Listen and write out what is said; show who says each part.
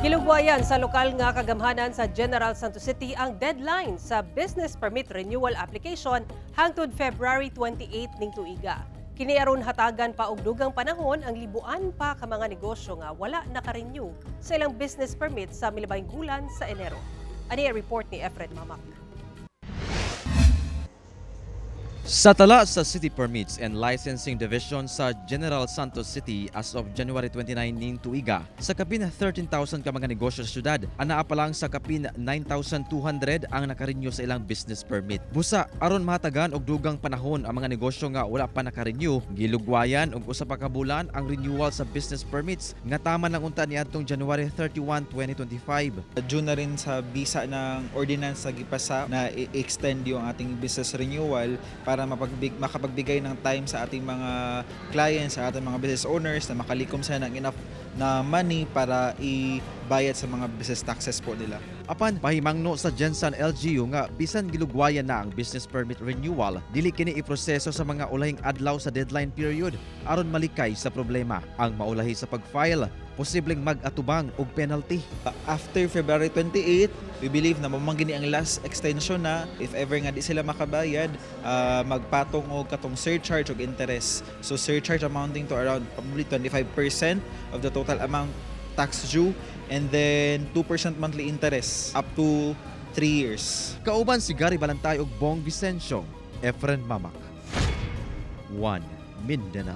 Speaker 1: Gilugwayan sa lokal nga kagamhanan sa General Santos City ang deadline sa business permit renewal application hangtod February 28 ning tuiga. Kini aron hatagan pa og dugang panahon ang libuan pa ka mga negosyo nga wala naka-renew sa ilang business permit sa milabayng bulan sa Enero. Ani ang report ni Efren Mamak.
Speaker 2: Sa tala sa City Permits and Licensing Division sa General Santos City as of January 29 ning tuiga, sa kapin 13,000 ka mga negosyo sa syudad, anaa pa lang sa kapin 9,200 ang nakarenew sa ilang business permit. Busa, aron mahatagan og dugang panahon ang mga negosyo nga wala pa nakarenew, gilugwayan og usa pa ka bulan ang renewal sa business permits nga tama lang unta niadtong January 31, 2025.
Speaker 3: Due na rin sa bisa ng ordinance sa gipasa na i-extend yung ating business renewal para makapagbigay ng time sa ating mga clients, sa ating mga business owners na makalikom sila ng enough na money para ibayad sa mga business taxes po nila.
Speaker 2: Apan pahimangno sa Gensan LGU nga bisan gilugwayan na ang business permit renewal, dili kini iproseso sa mga ulahing adlaw sa deadline period aron malikay sa problema. Ang maulahi sa pag-file, posibleng mag-atubang og penalty.
Speaker 3: After February 28, we believe na mao man gyud ni ang last extension na. If ever nga di sila makabayad, magpatong og katong surcharge og interest. So surcharge amounting to around probably 25% of the total amount tax due and then 2% monthly interest up to 3 years.
Speaker 2: Kauban si Gary Balantay ug Bong Vicencio, Efren Mamak. 1 Mindanao.